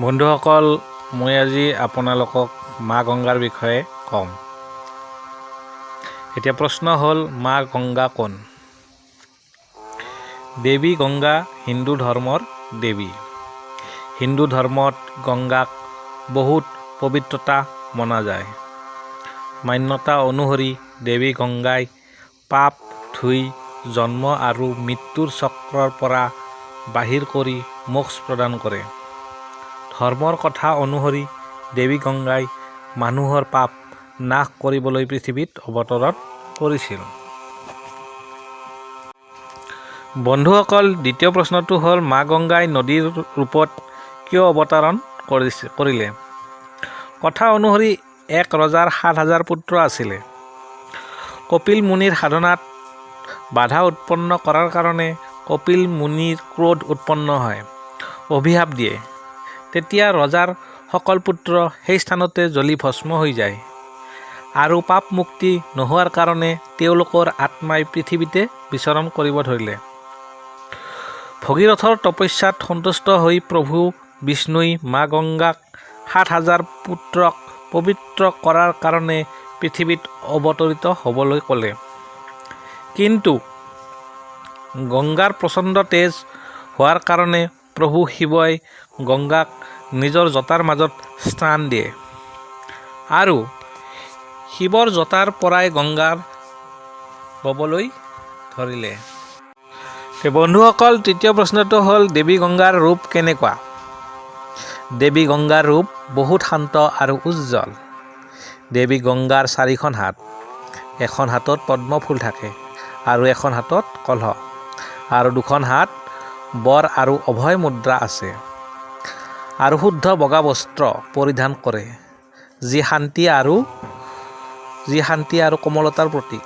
বন্ধুসকল, মই আজি আপোনালোকক মা গংগাৰ বিষয়ে ক'ম। এতিয়া প্ৰশ্ন হ'ল, মা গংগা কোন? দেৱী গংগা হিন্দু ধৰ্মৰ দেৱী। হিন্দু ধৰ্মত গংগাক বহুত পবিত্ৰতা মনা যায়। মান্যতা অনুসৰি দেৱী গংগাই পাপ ধুই জন্ম আৰু মৃত্যুৰ চক্ৰৰ পৰা বাহিৰ কৰি মোক্ষ প্ৰদান কৰে। ধৰ্মৰ কথা অনুসৰি দেৱী গংগাই মানুহৰ পাপ নাশ কৰিবলৈ পৃথিৱীত অৱতৰণ কৰিছিল। বন্ধুসকল, দ্বিতীয় প্ৰশ্নটো হ'ল, মা গংগাই নদীৰ ৰূপত কিয় অৱতৰণ কৰিলে? কথা অনুসৰি এক ৰজাৰ 7000 পুত্ৰ আছিলে। কপিল মুনিৰ সাধনাত বাধা উৎপন্ন কৰাৰ কাৰণে কপিল মুনিৰ ক্ৰোধ উৎপন্ন হয়, অভিশাপ দিয়ে। তেতিয়া ৰজাৰ সকল পুত্ৰ সেই স্থানতে জ্বলি ভস্ম হৈ যায় আৰু পাপ মুক্তি নোহোৱাৰ কাৰণে তেওঁলোকৰ আত্মাই পৃথিৱীতে বিচৰণ কৰিব ধৰিলে। ভগীৰথৰ তপস্যাত সন্তুষ্ট হৈ প্ৰভু বিষ্ণুই মা গংগাক 7000 পুত্ৰক পবিত্ৰ কৰাৰ কাৰণে পৃথিৱীত অৱতৰিত হ'বলৈ ক'লে। কিন্তু গংগাৰ প্ৰচণ্ড তেজ হোৱাৰ কাৰণে প্ৰভু শিৱই গংগাক নিজৰ জটাৰ মাজত স্থান দিয়ে আৰু শিৱৰ জটাৰ পৰাই গংগাৰ ববলৈ ধৰিলে। বন্ধুসকল, তৃতীয় প্ৰশ্নটো হ'ল, দেৱী গংগাৰ ৰূপ কেনেকুৱা? দেৱী গংগাৰ ৰূপ বহুত শান্ত আৰু উজ্জ্বল। দেৱী গংগাৰ চাৰিখন হাত, এখন হাতত পদ্ম ফুল থাকে আৰু এখন হাতত কলহ আৰু দুখন হাত বৰ আৰু অভয় মুদ্ৰা আছে আৰু শুদ্ধ বগা বস্ত্ৰ পৰিধান কৰে, যি শান্তি আৰু কোমলতাৰ প্ৰতীক।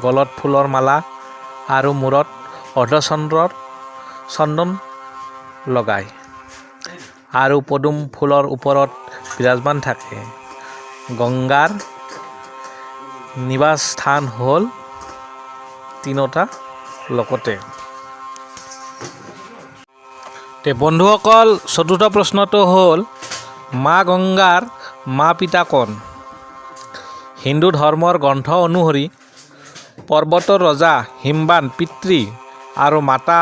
গলত ফুলৰ মালা আৰু মূৰত অৰ্ধচন্দ্ৰৰ চন্দন লগায় আৰু পদুম ফুলৰ ওপৰত বিৰাজমান থাকে। গংগাৰ নিবাস স্থান হ'ল তিনিওটা লোকতে। তে বন্ধুসকল, চতুৰ্থ প্ৰশ্নটো হ'ল, মা গংগাৰ মা পিতা কোন? হিন্দু ধৰ্মৰ গ্ৰন্থ অনুসৰি পৰ্বতৰ ৰজা হিমবান পিতৃ আৰু মাতা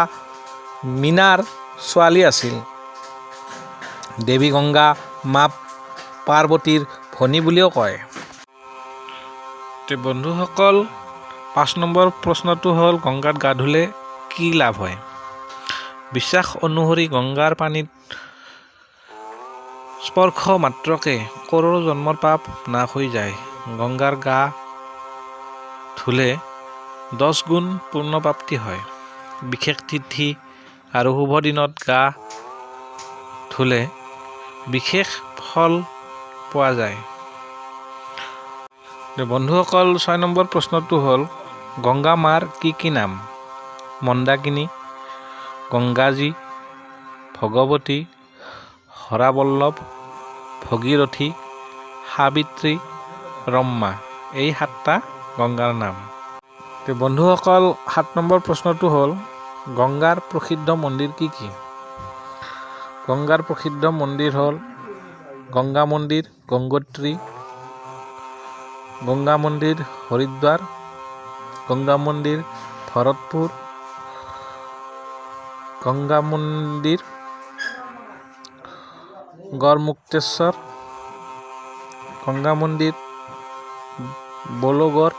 মীনাৰ ছোৱালী আছিল। দেৱী গংগা মা পাৰ্বতীৰ ভনী বুলিও কয়। তে বন্ধুসকল, 5 নম্বৰ প্ৰশ্নটো হ'ল, গংগাত গা ধুলে কি লাভ হয়? বিশ্বাস অনুসৰি গংগাৰ পানীত স্পৰ্শ মাত্ৰকে কৰোৰ জন্মৰ পাপ নাশ হৈ যায়। গংগাৰ গা ধুলে 10 গুণ পুণ্যপ্ৰাপ্তি হয়। বিশেষ তিথি আৰু শুভ দিনত গা ধুলে বিশেষ ফল পোৱা যায়। বন্ধুসকল, 6 নম্বৰ প্ৰশ্নটো হ'ল, গংগা মাৰ কি কি নাম? মন্দাকিনী, গংগাজী, ভগৱতী, হৰাবল্লভ, ভগীৰথী, সাবিত্ৰী, ৰম্যা, এই সাতটা গংগাৰ নাম। বন্ধুসকল, 7 নম্বৰ প্ৰশ্নটো হ'ল, গংগাৰ প্ৰসিদ্ধ মন্দিৰ কি কি? গংগাৰ প্ৰসিদ্ধ মন্দিৰ হ'ল গংগা মন্দিৰ গংগোত্ৰী, গংগা মন্দিৰ হৰিদ্বাৰ, গংগা মন্দিৰ ভৰতপুৰ, গংগা মন্দিৰ গড়মুক্তেশ্বৰ, গংগা মন্দিৰ বলোগড়,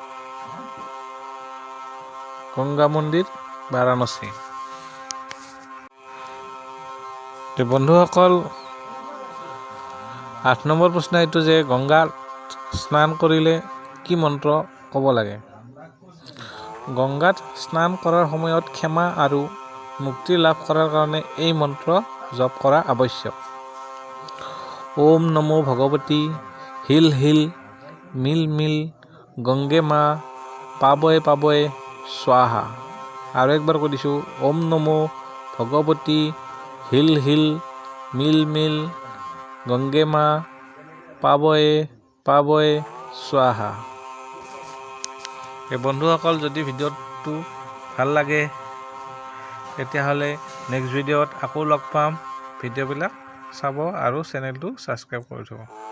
গংগা মন্দিৰ বাৰাণসী। বন্ধুসকল, 8 নম্বৰ প্ৰশ্ন এইটো যে গংগাত স্নান কৰিলে কি মন্ত্ৰ ক'ব লাগে? গংগাত স্নান কৰাৰ সময়ত ক্ষমা আৰু মুক্তি লাভ কৰাৰ কাৰণে এই মন্ত্ৰ জপ কৰা আৱশ্যক। ওম নমো ভগৱতী হিল হিল মিল মিল গংগে মা পাবয়ে পাবয়ে স্বাহা। আৰু একবাৰ কৈ দিছোঁ, ওম নমো ভগৱতী হিল হিল মিল মিল গংগে মা পাবয়ে পাবয়ে স্বাহা। এই বন্ধুসকল, যদি ভিডিঅ'টো ভাল লাগে, তেতিয়াহ'লে নেক্সট ভিডিঅ'ত আকৌ লগ পাম। ভিডিঅ'বিলাক চাব আৰু চেনেলটো ছাবস্ক্ৰাইব কৰি থ'ব।